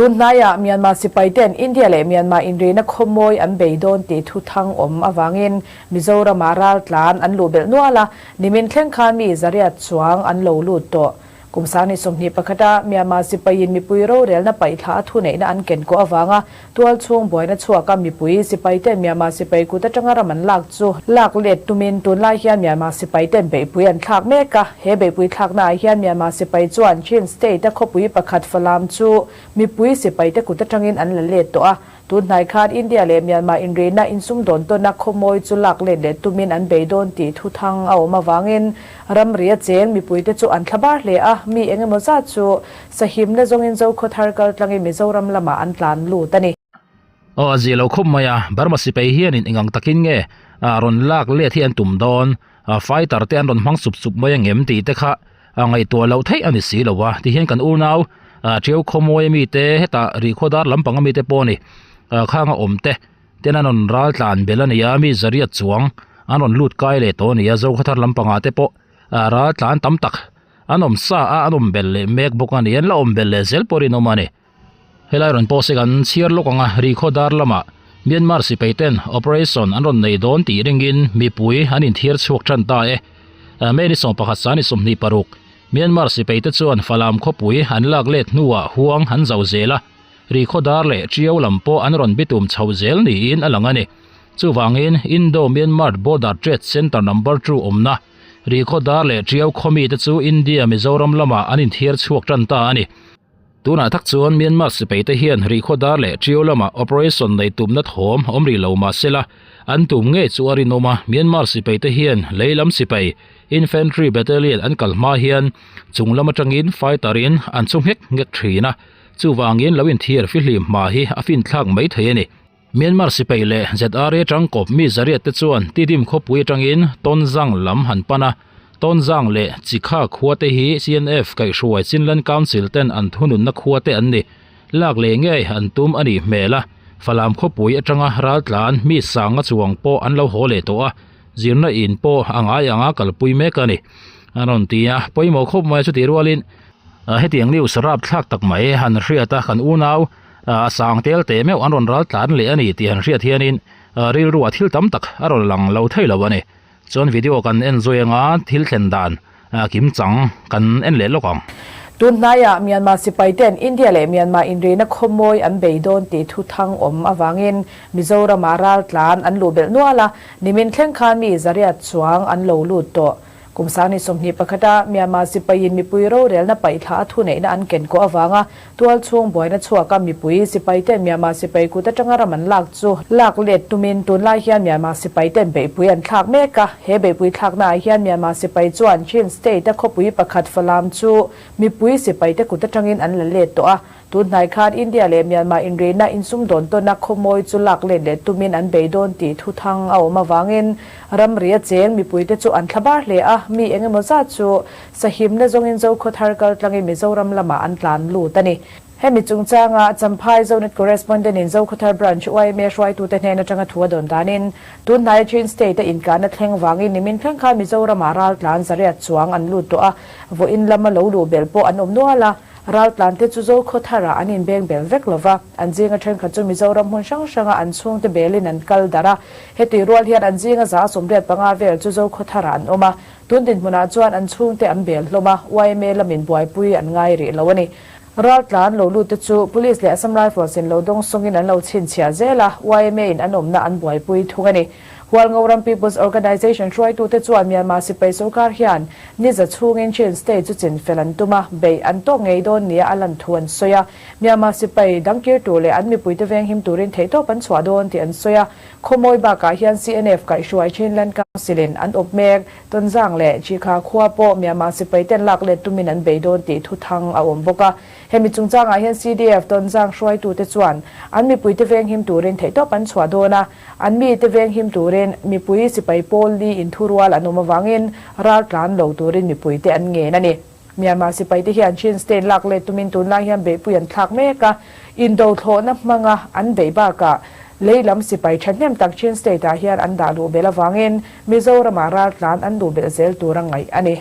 Tun hnaiah Myanmar sipai ten India leh Myanmar inrihna khawmawi an bei dawn tih thu thang awm avangin Mizoramah raltlan an luh belh nual a, nimin thleng khan mi zariat chuang an lo lut tawh. Kum sangni 21 a Myanmar sipaiin mipui rorelna paihthla a thuneihna an ken kawh avanga tual chhung buaina chhuaka mipui sipai ten Myanmar sipai kut atanga ram an lak chu lak let tumin tunlai hian Myanmar sipai ten beihpui an thlak mek a. He beihpui thlakna ah hian Myanmar sipai chuan Chin State a khawpui pakhat Falam chu mipui sipai te kut atangin an la let tawh a. Tun hnai khan India leh Myanmar inrihna insumdawn tawna khawmawi chu lak let leh tumin an bei dawn tih thuthang a awm avangin ramri a cheng mipuite chu an thlabar hle a, mi eng emaw zat chu sahimna zawngin Zokhawthar kal tlangin Mizoram lamah an tlan lut a ni. Aw a zia lo khawp mai a, Burma sipai hianin eng ang takin nge rawn lak let hi an tum dawn, fighter te an rawn hmang sup sup mai angem tih te kha a ngaihtuah loh theih a ni si lo a tihian kan unau ah Tiau khawmawi ami te hetah rihkhua dar lampang ami te pawh a ni ah khang a awm te ten an rawn ral tlan belh a ni a mi zariat chuang an rawn lut kai leh tawh a ni a Zokhawthar lampangah te pawh ah ral tlan tam tak an awm sa a an awm belh leh mek bawk a ni an la awm belh leh zel pawh rinawm a ni. Helai rawn pawh se kan chhiar lawk ang a, Rihkhaw dar lamah Myanmar sipai ten operation an rawn nei dawn tih ringin mipui an inthiar chhuak tan ta e. May ni 11 san ni 26, Myanmar sipai te chuan Falam khawpui an lak let hnuah huang an zau zel a, Rihkhaw dar leh Tiau lam pawh an rawn bitum chho zel niin a lang a ni. Chuvangin Indo-Myanmar Border Trade Centre Number Two awmna Rihkhaw dar leh Tiau khaw mite chu India-Mizoram lamah an inthiar chhuak tan ta a ni. Tunah tak chuan Myanmar sipaite hian Rihkhaw dar leh Ṭio lamah operation nei tumna thawm awm rih lo mah sela, an tum ngei chu a rinawm a, Myanmar sipaite hian lei lam sipai, infantry battalion, an kal hma hian chung lam atangin fighter in an chu nghek nghek thin a, chuvangin lo inthiar fihlim hma hi a finthlak mai thei a ni. Myanmar sipai leh ZRA tangkawp mi zariat te chuan Tidim khawpui atangin Tonzang lam han pan a, Tonzang leh Chikha khua te hi CNF kaihhruai Chinland Council ten an thununna khua te an ni. Lak leh ngei an tum a nih hmel a, Falam khawpui atanga raltlan mi sanga chuang pawh an lo haw leh tawh a, zirna in pawh a ngai anga kalpui mek a ni. A rawn ti a, pawimawh khawp mai chutih rualin hetiang news rapthlak tak mai han hriat a, kan unau A sang tel teh meuh an rawn ral tlan leh a ni tih han hriat hianin rilru ah thil tam tak a rawn lang lo thei lo a ni. Chuan video kan en zui anga thil thlen dan kim chang kan en leh lawk ang. Tun hnaiah Myanmar sipai ten India leh Myanmar inrihna khawmawi an bei dawn tih thu thang awm avangin Mizoramah ral tlan an luh belh nual a, nimin thleng khan mi zariat chuang an lo lut tawh. Kum sangni 21 a Myanmar sipaiin mipui rorelna paihthla a thuneihna an ken kawh avanga tual chhung buaina chhuaka mipui sipai ten Myanmar sipai kut atanga ram an lak chu lak let tumin tunlai hian Myanmar sipai ten beihpui an thlak mek a. He beihpui thlakna ah hian Myanmar sipai chuan Chin State a khawpui pakhat Falam chu mipui sipai te kut atangin an la let tawh a. Tun hnai khan India leh Myanmar inrihna insumdawn tawna khawmawi chu lak let leh tumin an bei dawn tih thuthang a awm avangin ramri a cheng mipuite chu an thlabar hle a, mi eng emaw zat chu sahimna zawngin Zokhawthar kal tlangin Mizoram lamah an tlan lut a ni. Hemi chungchanga Champhai Zonet Correspondent in Zokhawthar Branch yma hruaitute hnen atanga thu a dawn danin tun hnaia Chin State a inkahna thleng vangin nimin thleng khan Mizoramah raltlan zariat chuang an lut tawh a, vawiin lama lo luh belh pawh an awm nual a. Raltlante chu Zokhawtharah an inbeng bel vek lo va, an zinga thenkhat chu Mizoram hmun hrang hranga an chhungte belin an kal darh a. Heti rual hian an zinga 75 vel chu Zokhawtharah an awm a, tun dinhmunah chuan an chhungte an bel hlawm a, yma lamin buaipui an ngai rih lo a ni. Raltlan lo lutte chu Police leh Assam Rifles in lo dawng sawngin an lo chhinchhiah zel a, yma in an awmna an buaipui thung a ni. Hualngoram People's Organisation hruaitute chuan Myanmar sipai sorkar hian niza chhungin Chin State chu chinfel an tum a, beih an tawk ngei dawn nia a lan thu an sawi a. Myanmar sipai dangkir tur leh an mipuite venghim turin theihtawp an chhuah dawn tih an sawi a. Khawmawi bakah hian CNF kaihhruai Chinland Council in an awp mek. Tonzang leh Chikha khua pawh Myanmar sipai ten lak let tumin an bei dawn tih thuthang a awm bawk a. Hemi chungchangah hian CDF Tonzang hruaitute chuan an mipuite venghim turin theihtawp an chhuah dawn a. An mite venghim turin mipui sipai pawl li inthurual an awm avangin ral tlan lo turin mipuite an ngen a ni. Myanmar sipaite hian Chin State lak let tumin tunlai hian beihpui an thlak mek a, indo thlawhna hmanga an beih bakah lei lam sipai thahnem tak Chin State ah hian an dah luh belh avangin Mizoramah ral tlan an luh belh zel tur a ngaih a ni.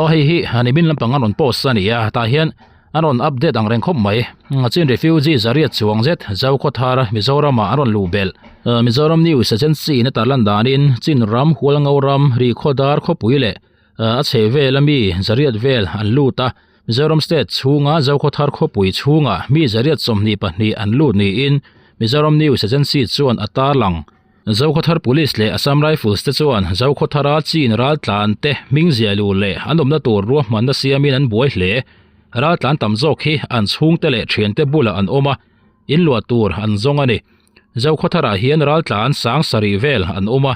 Aw hei hi nimin lampang an rawn post a ni a, tah hian an rawn update ang reng khawp mai. Chin refugee zariat chuang zet Zokhawthar Mizoram ah an rawn luh belh. Mizoram News Agency in a tarlan danin Chin ram, Hualngo ram, Rihkhawdar khawpui leh a chhe vel a mi zariat vel an lut a. Mizoram state chhunga Zokhawthar khawpui chhungah mi zariat 22 an lut niin Mizoram News Agency chuan a tarlang. Zokhawthar Police leh Assam Rifles te chuan Zokhawthara chin raltlan te hming ziah luh leh an awmna tur ruahmanna siamin an buai hle. Raltlan tam zawk hi an chhungte leh thiante bulah an awm a, inluah tur an zawng a ni. Zokhawtharah hian raltlan sang sarih vel an awm a,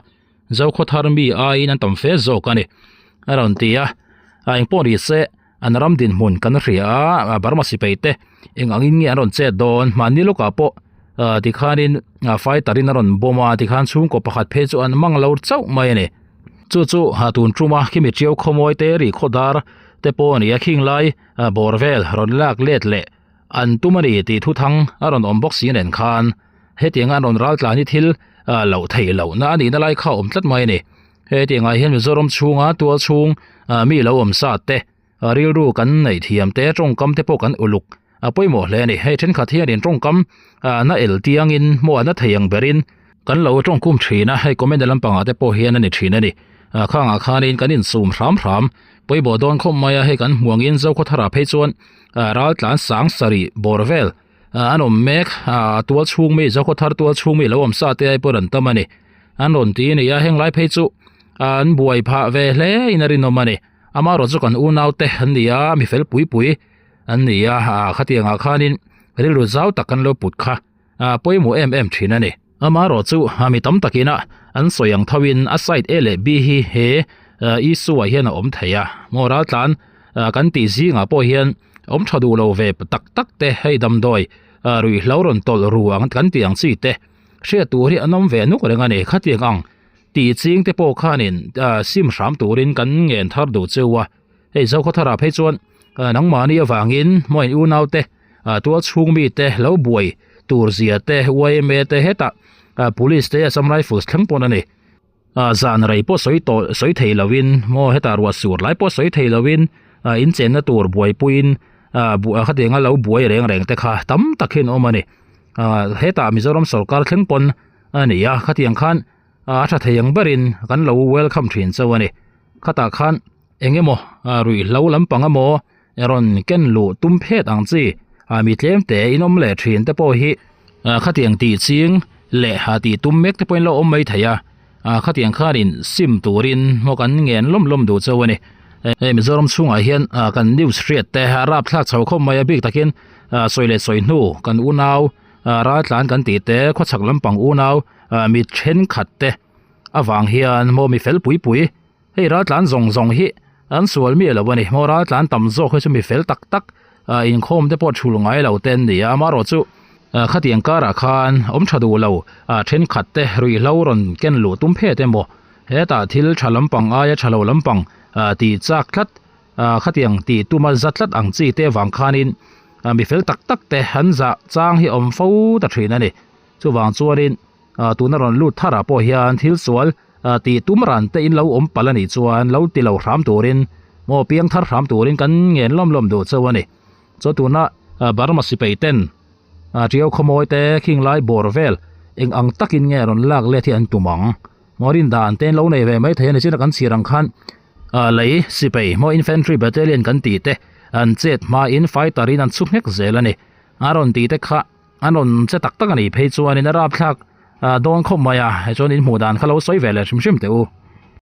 Zokhawthar mi aiin an tam fe zawk a ni, a rawn ti a. A engpawh ni se, an ram dinhmun kan hria a, Burma sipai te eng angin nge an rawn chet dawn? Mahni lawkah pawh tikhanin fighter in a rawn bawm a, tikhan chhungkaw pakhat phei chu an mang lo chauh mai a ni. Chu chu tun tuma khimi ṭiau khawmawi te rih khawdar te pawh a ni a, khing lai bawr vel rawn lak let leh an tum a ni tih thuthang a rawn awm bawk si nen khan hetianga an rawn ral tlan hi thil loh theih lohna a nihna lai kha a awm tlat mai a ni. Hetiangah hian Mizoram chhunga tual chhung mi lo awm sa te rilru kan neih thiam te tawngkam te pawh kan uluk a pawimawh hle a ni. Hei thenkhat hianin tawngkam na el tiangin maw a na thei ang berin kan lo tawngkum thin a, hei comment lampangah te pawh hian a ni thin a ni. Khangah khanin kan insum hram hram pawimawh dawn khawp mai a, hei kan hmuangin Zokhawthara phei chuan raltlan sang sarih bawr vel an awm mek a tual chhung mi Zokhawthar tual chhung mi lo awm sa te ai pawh an tam a ni. An rawn ti a ni a, heng lai phei chu an buai phah ve hle in a rinawm a ni. Amaherawhchu chu kan unau te an ni a, mi fel pui pui an ni a, khatiangah khanin rilru zau tak kan lo put kha a pawimawh em em thin a ni. Amaherawhchu mi tam takin a an sawi ang thoin a side A leh B hi he issue ah hian a awm thei a, maw raltlan kan tih zingah pawh hian awm tha duh lo ve tak tak te hei damdawi ruihhlo rawn tawlh ru ang kan tih ang chi te hriat tur hi an awm ve nuk reng a ni. Khatiang ang tih ching te pawh khanin sim hram turin kan ngen thar duh cheu a, hei Zokhawthara phei chuan nangmahni avangin maw in unaute tual chhung mite lo buai tur zia te yma te hetah police te Assam Rifles thleng pawn a ni. Zan rei pawh sawi tawh sawi thei lovin maw hetah ruah sur lai pawh sawi thei lovin in chenna tur buaipuiin khatianga lo buai reng reng te kha tam tak hian awm a ni. Hetah Mizoram sawrkar thleng pawn a ni a, khatiang khan a tha thei ang berin kan lo welcome thin chauh a ni. Khatah khan eng emaw ruihhlo lampang emaw rawn ken luh tum phet ang chi mi tlem te in awm leh thin te pawh hi khatiang tih ching leh tih tum mek te pawhin lo awm mai thei a, khatiang khanin sim turin maw kan ngen lawm lawm duh chauh a ni. Hei Mizoram chhungah hian kan news hriat te a rapthlak chho khawp mai a bik takin sawi leh sawi hnu kan unau raltlan kan tih te khawchhak lampang unau mi thenkhat te avang hian maw mi fel pui pui Hei raltlan zawng zawng hi an sual miah lo a ni. Maw raltlan tam zawk hi chu mi fel tak tak inkhawm te pawh thul ngai lo te an ni a. Amaherawh chu khatiang karah khan awm tha duh lo thenkhat te ruihhlo rawn ken luh tum phet emaw hetah thil tha lampang aia tha lo lampang tih chak tlat khatiang tih tuma za tlat ang chi te avang khanin mi fel tak tak te an zah chang hi awm fo ta thin a ni. Chuvang chuanin tuna rawn lut tharah pawh hian thil sual tih tum ran te in lo awm palh a nih chuan lo ti lo hram turin maw piang thar hram turin kan ngen lawm lawm duh chauh a ni. Chuan tuna Burma sipai ten Tiau khawmawi te khing lai bawr vel eng ang takin nge rawn lak let hi an tum ang. Maw rin dan te in lo nei ve mai thei a ni chin a kan chhir ang khan lei sipai maw infantry battalion kan tih te an chet hmain fighter in an chhu nghek zel a ni. A rawn tih te kha An rawn che tak tak a nih phei chuanin a rapthlak dawn khawp mai a, chuan in hmuh dan kha lo sawi ve leh hrim hrim teh u.